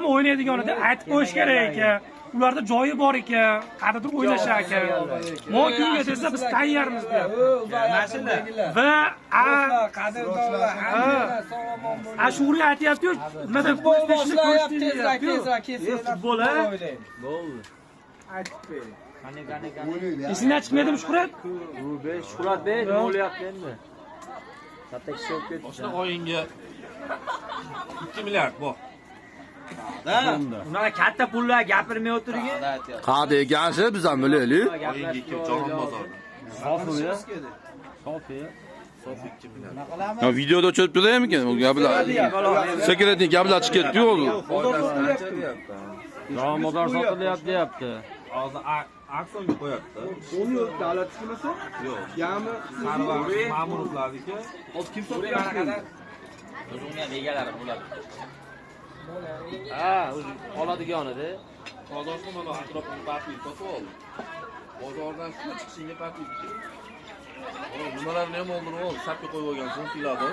Bormi o'ynaydiganida aytib qo'yish kerak ekan. Ularda joyi bor ekan, qayerdadir o'ynashar ekan. Mo kunga desa biz tayyormiz deyapti. Va a Qadrdonlar, hammanglar sog'-omon bo'ling. A Shuri aytyapti-yu, nimada Futbol PlayStation'da boshlayapti, ko'rishdik tezroq, deyapti-yu. tezroq kelsanglar. Futbol, a? Futbol o'ynaymiz. Bo'ldi. Aytib bering. Qani, qani, qani. Esingdan chiqmaydimi, Shuhrat? Bu be, Shuhrat bey, nima bo'lyapti endi? Katta kishi bo'lib ketdi. Boshliq, oyingga 2 milliard bor. Unaqa katta pullar gapirmay o'tirgin. Qayerda ekansiz, biz ham bilaylik. Oyingga 2 Jahon bozorida. Sofi ya. Sofi ya. Sof 2 milliard. Ya videoda o'chirib turaymikin? U gaplar. Sekretniy gaplar chiqib ketdi-yu. Jahon bozor sotilyapti deyapti. Hozir aksiyonga qo'yapti. Uni yo'q, davlatnikimisi? Yo'q. Ya'ni Sarvar Ma'murovlarniki. hozir kim sotyapti? Egalari bo'ladi. Ha, o'zi oladiganida. Qozog'iston mana atrofini patlik sotib oldi. Bozordan shu chiqishingga patlik. Nimalarni ham oldirib oldi, sapga qo'yib olgan, so'ng piladi.